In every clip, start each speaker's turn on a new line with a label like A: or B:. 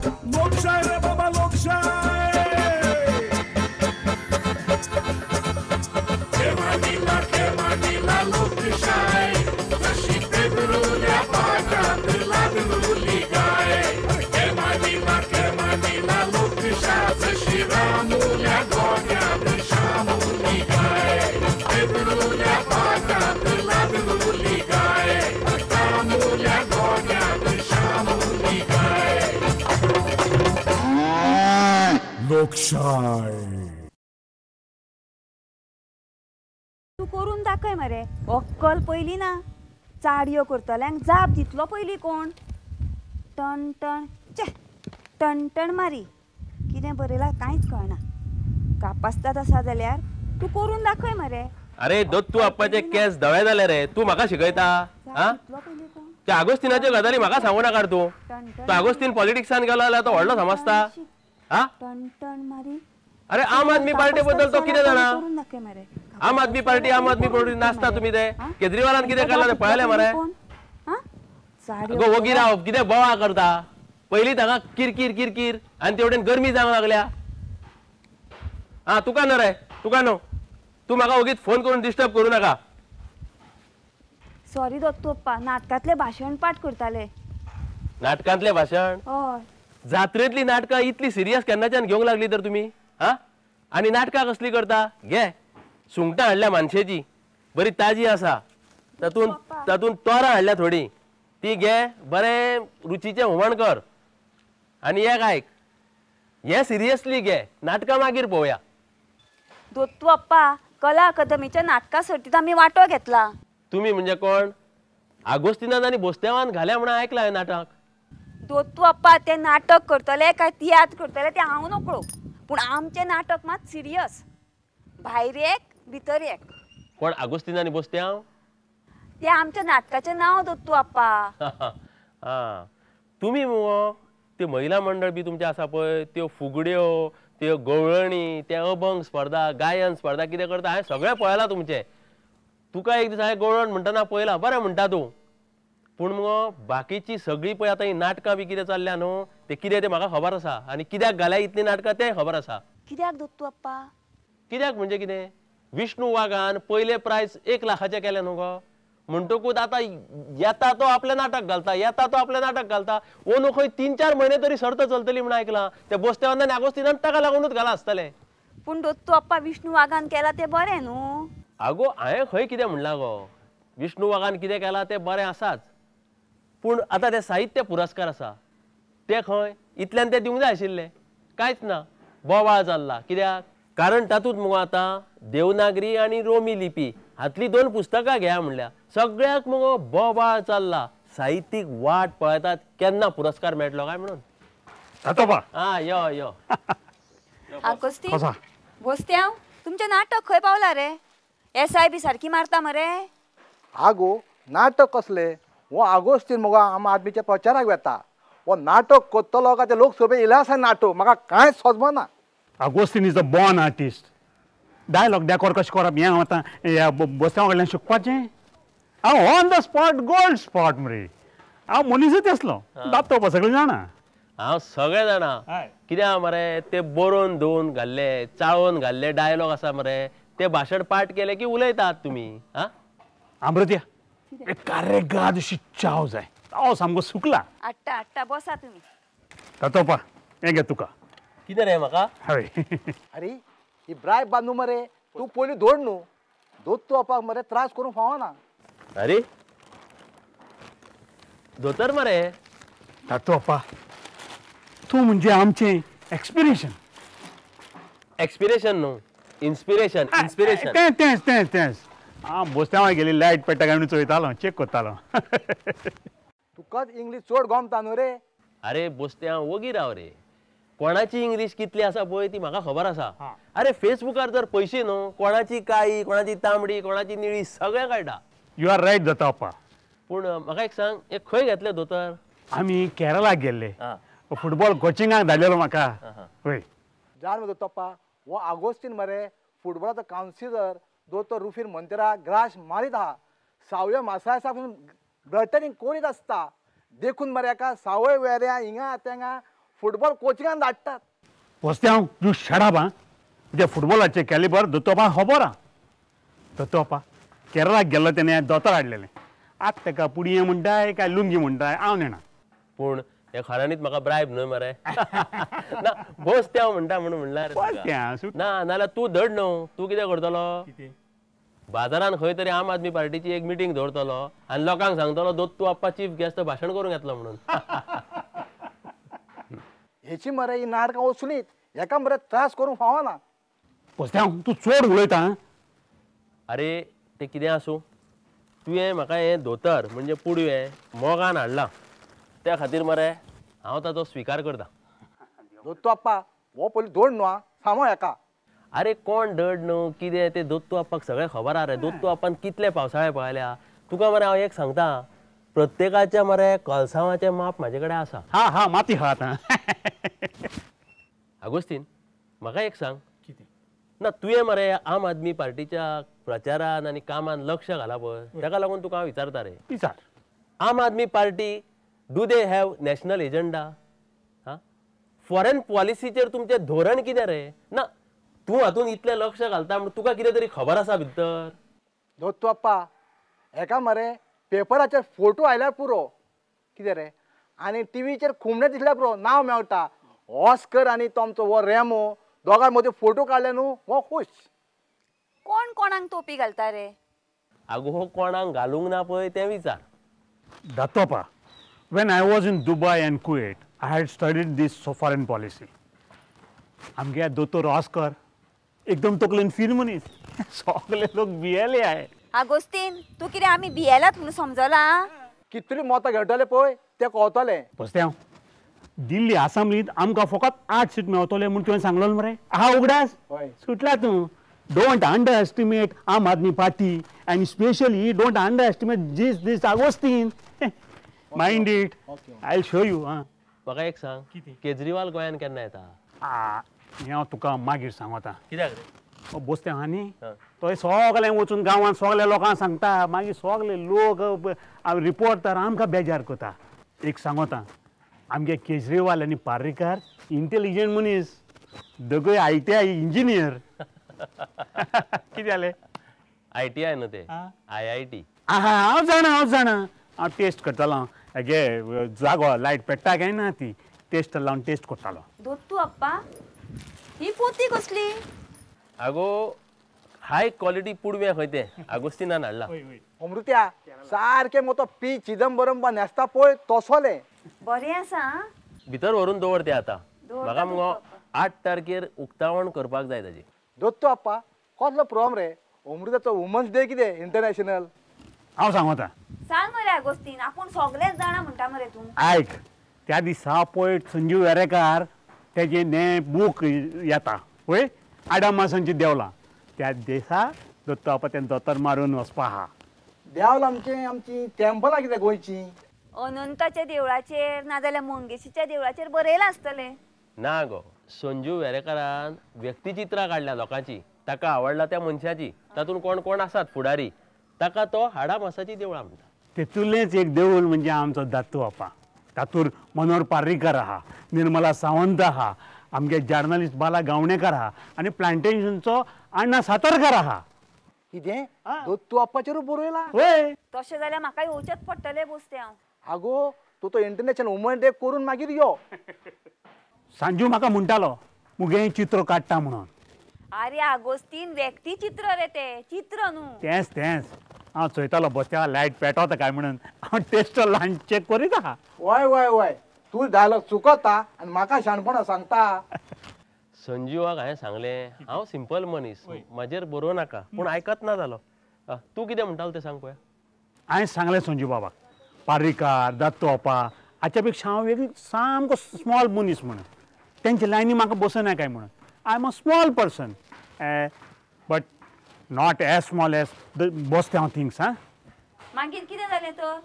A: लोकशाय रे बाबा लोकशाय. लोकशाय जशी पेदरुल्या पाटात लादलुली गाय. केमानीला केमानीला लोकशाय जशी रामुल्या गोट्यात शामुली गाय. पेदरुल्या पाटात लादलुली गाय. रामुल्या गोट्यात शामुली गाय. लोकशाय
B: तूं करून दाखय मरे. अक्कल पयली ना. चाडयो करतल्यांक जाप दितलो पयली कोण. टण टण चे टणटण मारी. कितें बरयलां कांयच कळना. कापास्ताद आसा जाल्यार तूं करून दाखय मरे.
C: अरे दत्तू आप्पाचे केस धवे जाले रे, तूं म्हाका शिकयता? त्या आगोस्तिनाच्यो गजाली म्हाका सांगू नाका तूं. तूं आगोस्तीन पॉलिटिक्सान गेलो जाल्यार तो व्हडलो समजता.
B: टणटण मारी.
C: अरे आम आदमी पार्टी बद्दल तो कितें जाणा? आम आदमी पार्टी आम आदमी पार्टी नाचता तुमी. ते केजरीवालान कितें केलां तें पळयलें मरे? अगो वोगी राव, कितें बोवाळ करता. पयलीं ताका किरकीर किरकीर आनी तेवटेन गरमी जावंक लागल्या. आं तुका न्हू रे, तुका न्हू. तूं म्हाका ओगीच फोन करून डिस्टर्ब करूं नाका.
B: सॉरी दत्तू अप्पा, नाटकांतलें भाशण पाठ करताले.
C: नाटकांतलें भाशण?
B: हय.
C: जात्रेंतलीं नाटकां इतली सिरियस केन्नाच्यान घेवंक लागली तर तुमी? आं आनी नाटकां कसलीं करता? घे सुंगटां हाडल्या मानशेची, बरी ताजी आसा. तातूंत तातूंत तोरां हाडल्या थोडीं, ती घे, बरें रुचीचें हुमण कर. आनी एक आयक, हें सिरियसली घे, नाटकां मागीर पळोवया.
B: दत्तू अप्पा, कला अकादमीच्या नाटकां सर्तींत आमी वांटो घेतला.
C: तुमी म्हणजे कोण? आगोस्तिनान आनी बोस्त्यांवान घाल्या म्हणून आयकलां हांवें नाटक.
B: दत्तू अप्पा, तें नाटक करतले काय तियात्र करतले तें हांव नकळो, पूण आमचें नाटक मात सिरियस. भायर एक भितर एक.
C: कोण आगोस्तीन आनी बोस्त्यांव?
B: तें आमच्या नाटकाचें नांव दत्तू अप्पा.
C: आं तुमी मुगो त्यो महिला मंडळ बी तुमचें आसा पळय, त्यो फुगड्यो, त्यो गवळणी, ते अभंग स्पर्धा, गायन स्पर्धा कितें करता हांवें सगळें पळयलां तुमचें. तुका एक दीस हांवें गवळण म्हणटना पळयलां, बरें म्हणटा तूं. पूण मुगो बाकीची सगळीं पळय आतां हीं नाटकां बी कितें चल्ल्या न्हू, तें कितें तें म्हाका खबर आसा. आनी कित्याक घाल्या इतलीं नाटकां तें खबर आसा.
B: कित्याक दत्तू अप्पा?
C: कित्याक म्हणजे कितें? विष्णू वाघान पयलें प्रायज 1 लाखाचें केलें न्हू गो. म्हणटकूच आतां येता तो आपलें नाटक घालता, येता तो आपलें नाटक घालता. अंदू खंय 3-4 म्हयने तरी सर्त चलतली म्हूण आयकलां. ते बोस्त्यांवान आनी आगोस्तिनान ताका लागुनूच घालां आसतलें.
B: पूण दत्तू अप्पा, विष्णू वाघान केलां तें बरें न्हू?
C: आगो हांवें खंय कितें म्हणलां गो? विष्णू वाघान कितें केलां तें बरें आसाच, पूण आतां ते साहित्य पुरस्कार आसा ते खंय इतल्यान ते दिवंक जाय आशिल्ले. कांयच ना, बोवाळ चल्ला. कित्याक? कारण तातूंत मुगो आतां देवनागरी आनी रोमी लिपी हातलीं 2 पुस्तकां घेया म्हणल्या. सगळ्याक मुगो बोवाळ चल्ला. साहित्यीक वाट पळयतात केन्ना पुरस्कार मेळटलो काय म्हणून. आं यो यो
B: आगोस्तीन, बोस्त्यांव, तुमचें नाटक खंय पावलां रे? एस I बी सारकी मारता मरे?
D: आगो नाटक कसलें? हो आगोस्तीन मुगो आम आदमीच्या प्रचाराक वेता. हो नाटक करतलो काय ते लोकसभे येयला आसा नाटक, म्हाका कांयच समजना.
E: Agostin is a born artist. Dialogue decor कशें करप हें हांव आतां ह्या बोस्त्यांवा कडल्यान शिकपाचें? हांव on the spot gold spot मरे. हांव मनीसच आसलो, दात्तो सगळें जाणा.
C: हांव सगळें जाणा. कित्याक मरे ते बरोवन धुवन घाल्ले, चाळोवन घाल्ले डायलॉग आसा मरे, ते भाशण पाठ केले की उलयतात तुमी. आं
E: अमृत्या, एक कारेगाद अशी चाव जाय. हांव सामको सुकला.
B: आट्टा आट्टा बसा तुमी.
E: तातोपा हें घे तुका.
C: कितें रे म्हाका?
E: हय.
D: अरे ही ब्राय बांदू मरे, तूं पयलीं दोड न्हू. दत्तू अप्पाक मरे त्रास करूंक फावना.
C: अरे दोतर मरे.
E: तातू अप्पा, तूं म्हणजे आमचें एक्सपिरेशन.
C: एक्सपिरेशन न्हू, इन्स्पिरेशन. इन्स्पिरेशन
E: तें तेंच तेंच तेंच. हांव बोस्त्यांवा गेली लायट पेट्टा काय म्हणून चोयतालो, चॅक करतालो.
D: तुकाच इंग्लीश चड गोमता न्हू रे.
C: अरे बोस्त्यांव वोगी राव रे. कोणाची इंग्लीश कितली आसा पळय ती म्हाका खबर आसा. अरे फेसबुकार जर पयशे न्हू, कोणाची काळी, कोणाची तांबडी, कोणाची निळी सगळें कळटा.
E: You R right दत्ता अप्पा.
C: पूण म्हाका एक सांग, हे खंय घेतले दोतर?
E: आमी केरळाक गेल्ले फुटबॉल कोचिंगाक धाडलेलो म्हाका. हय
D: जाण मरे दत्तप्पा, हो आगोस्तीन मरे फुटबॉलाचो कावन्सिलर दोतोर रुफीन मंतेरा ग्रास मारीत आहा. सावय मासाय ब्लटरींग कोरीत आसता, देखून मरे एका सावय वेऱ्या हिंगा तेंगा फुटबॉल कोचिंगान धाडटात.
E: बोस्त्यांव तूं शडाप आं. तुज्या फुटबॉलाचें कॅलिबर दत्तोपा खबर आहा. दत्तोपा केरळाक गेल्लो तेणें दोतोर हाडलेलें. आतां तेका पुडये म्हणटाय काय लुंगी म्हणटाय हांव नेणा.
C: पूण हे खऱ्यांनीच म्हाका ब्रायब न्हय मरे. ना बोस्त्यांव म्हणटा म्हणून म्हणल्यार ना नाल्यार तूं धड न्हू. तूं कितें करतलो? बाजारान खंय तरी आम आदमी पार्टीची एक मिटींग दवरतलो आनी लोकांक सांगतलो दत्तू आप्पा चीफ गेस्ट भाशण करूंक येतलो म्हणून.
D: हेची मरे ही नाटकां वचलीत हेका मरे त्रास करूंक फावना.
E: बोस्त्यांव तूं चड उलयता.
C: अरे तें कितें आसूं, तुवें म्हाका हें धोतर म्हणजे पुडवें मोगान हाडलां, त्या खातीर मरे हांव ताचो स्विकार करता.
D: दत्तू आप्पा हो पयलीं धड न्हू सांगो हेका.
C: अरे कोण धड न्हू कितें तें दत्तू आप्पाक सगळें खबर आहा रे. दत्तू आप्पान कितले पावसाळे पळयल्या. तुका मरे हांव एक सांगता, प्रत्येकाच्या मरे कलसांवाचें माप म्हाजे कडेन आसा.
E: हा हा माती आहा आतां.
C: आगोस्तीन म्हाका एक सांग, ना तुवें मरे आम आदमी पार्टीच्या प्रचारान आनी कामान लक्ष घाला पळय, ताका लागून तुका हांव विचारता रे.
E: विचार.
C: Aam Aadmi Party do they have national agenda? हा फॉरेन पॉलिसीचेर तुमचें धोरण कितें रे? ना तूं हातून इतलें लक्ष घालता म्हण तुका कितें तरी खबर आसा भितर.
D: दत्तू आप्पा हेका मरे पेपराचेर फोटो आयल्यार पुरो कितें रे, आनी टिवीचेर खुमणे दिसल्यार पुरो नांव मेळटा. ऑस्कर आनी तो आमचो हो रेमो दोगां मदीं फोटो काडले न्हू हो खूश.
B: कोण कोणाक तोपी घालता रे?
C: आगो कोणाक घालूंक ना पळय तें विचार.
E: Dattoppa, when I was in Dubai and Kuwait, I had studied this foreign policy. आमगे दोतोर ऑस्कर एकदम तकलेन फील मनीस, सगळे लोक भियेले आहे.
B: आगोस्तीन तूं कितें आमी भियेलात म्हणून समजला?
D: कितली मतां घेतले पळय ते कळतले.
E: बोस्त्यांव दिल्ली असेंब्लीत आमकां फकत 8 सीट मेवतले म्हूण तुवें सांगलो मरे. आहा उगडास सुटला तूं. Don't underestimate Aam Aadmi Party and specially don't underestimate this this Agostinho. Mind it, I will show you.
C: म्हाका एक सांग, केजरीवाल गोंयान केन्ना येता?
E: हें हांव तुका मागीर सांगता.
C: कित्याक रे?
E: बोस्त्यांव आहा न्ही तो सगळें वचून गांवांत सगळ्या लोकांक सांगता, मागीर सगळे लोक रिपोर्टर आमकां बेजार करता. एक सांगता, आमगे केजरीवाल आनी पार्रीकार इंटेलिजंट मनीस, दोगूय ITI engineer. कितें जालें?
C: ITI न्हू ते, IIT.
E: आहा हांव जाणा हांव जाणा. हांव टेस्ट करतालो हेगे जागो लायट पेट्टा काय ना ती टेस्ट लावन टेस्ट करतालो.
B: दत्तू आप्पा ही पोती कसली?
C: आगो हाय क्वॉलिटी पुडवें खंय तें आगोस्तीनान हाडलां.
D: अमृत्या सारकें मग तो पी चिदंबरम बा न्हेसता पळय तसोलें.
B: बरें आसा.
C: भितर व्हरून दवर तें आतां. म्हाका मुगो 8 तारखेर उक्तावण करपाक जाय ताजी.
D: दत्तू आप्पा कसलो प्रोग्राम रे अमृताचो? वुमन्स डे कितें इंटरनॅशनल?
E: हांव सांगता.
B: सांग मरे आगोस्तीन, आपूण सगळेंच जाणा म्हणटा मरे तूं.
E: आयक, त्या दिसा पोएट संजीव वेरेकार तेजें ने बूक येता पळय, आडामासांची देवलां, त्या दिसा दत्तू आप्पा तें दोतोर मारून वचपा आहा.
D: देवलां आमचें आमची टेम्पलां कितें गोंयचीं?
B: अनंताच्या देवळाचेर नाजाल्यार मंगेशीच्या देवळाचेर बरयलां आसतलें.
C: ना गो, संजीव वेरेकारान व्यक्तिचित्रां काडल्या लोकांची, ताका आवडला त्या मनशाची, तातूंत कोण कोण आसात फुडारी, ताका तो हाडा मासाची देवळां म्हणटा.
E: तेतूंतलेंच एक देवूळ म्हणजे आमचो दत्तू आप्पा. तातूंत मनोहर पार्रीकर आहा, निर्मला सावंत आहा, आमगे जर्नलिस्ट बाला गावणेकर आहा आनी प्लांटेशनचो अण्णा सातारकर आहा.
D: कितें दत्तू आप्पाचेरूच बरयलां?
E: वय.
B: तशें जाल्यार म्हाका येवचेंच पडटलें बोस्त्यांव.
D: आगो तूं तो इंटरनॅशनल वुमन डे करून मागीर यो.
E: सांजू म्हाका म्हणटालो मुगे चित्र काडटा म्हणून.
B: अरे आगोस्तीन व्यक्ती चित्र रे तें, चित्र न्हू.
E: तेंच तेंच हांव चोयतालो बोस्त्यांव लायट पेटवता काय म्हणून. हांव टेस्टर लावन चॅक करीत आहा.
D: वय वय वय, तूं डायलॉग चुकता आनी म्हाका शाणपणां सांगता.
C: संजीवाक हांवें सांगलें हांव सिंपल मनीस, म्हाजेर बरोवं नाका, पूण आयकत ना जालो. तूं कितें म्हणटालो तें सांग पळय.
E: हांवें सांगलें संजीव बाबाक, पार्रीकार दत्तू आप्पा हाच्या पेक्षा हांव एक सामको स्मॉल मनीस म्हणून, तेंचे लायनी म्हाका बसना काय म्हणून. I am a small person but not as small as the Bostiao things. हां
B: मागीर कितें जालें तर?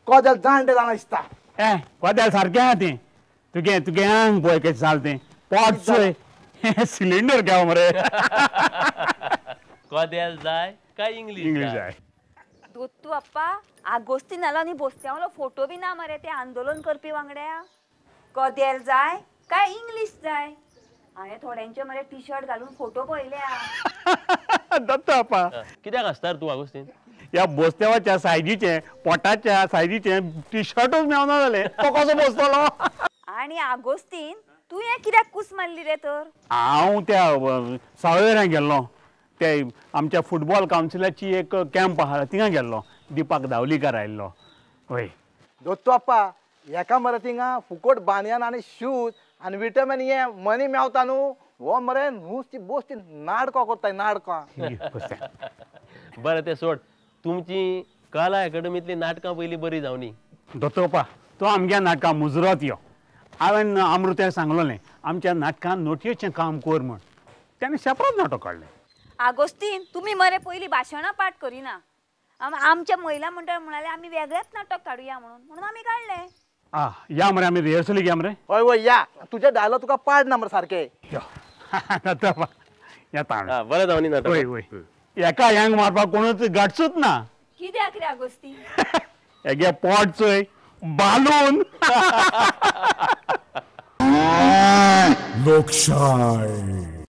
D: कदेल जाणटें जाणां दिसता.
E: ए कदेल सारकें आहा तें, तुगे तुगे आंग पळय कशें जालें तें, पोट चोय सिलिंडर घेव मरे.
C: कदेल जाय काय इंग्लीश जाय?
B: दत्तू आप्पा आगोस्तीनालो आनी बोस्त्यांवलो फोटो बी ना मरे ते आंदोलन करपी वांगड्या. कदेल जाय काय इंग्लीश जाय? हांवें थोड्यांचे मरे टी शर्ट घालून फोटो पळयल्या.
E: दत्तापा
C: कित्याक आसता तूं आगोस्तीन?
E: ह्या बोस्त्यावाच्या सायजीचे पोटाच्या सायजीचे टी शर्टूच मेळना जाले, तो कसो बसतलो?
B: आनी आगोस्तीन तुवें कित्याक कूस मारली रे तर?
E: हांव त्या सावयवेऱ्यां गेल्लो, ते आमच्या फुटबॉल कावन्सिलाची एक कॅम्प आहा थिंगा गेल्लो, दीपाक दावलीकार आयिल्लो. हय
D: दत्तू आप्पा हेका मरे थिंगा फुकट बानयान आनी शूज आनी विटमिन हे मनी मेवता न्हू, हो मरे नुस्ती बोसती नाडको करताय नाडकां.
C: बरें तें सोड, तुमची कला एकाडमींतली नाटकां पयलीं बरी जावनी.
E: दत्तोपा तो आमच्या नाटकां मुजरत यो. हांवें अमृत्याक सांगलोलें आमच्या नाटकान नोटयेचें काम कर म्हण, तेणें शेपरात नाटक काडलें.
B: आगोस्तीन तुमी मरे पयलीं भाशणां पाठ करिना, आमच्या महिला मंडळ म्हणाले आमी वेगळेच नाटक काडुया म्हणून, म्हणून आमी काडलें.
E: आ या मरे आमी रिहर्सलीक या मरे.
D: हय हय या, तुजे डायलॉग तुका पाड ना मरे सारके.
E: यो दत्तोपा येता.
C: बरें जावनी नाटक.
E: हय हय एका ह्यांक मारपाक कोणूच गाठसूच ना.
B: कित्याक रे आगोस्तीन?
E: हेगे पोट चोय बालून.
A: लोकशाय.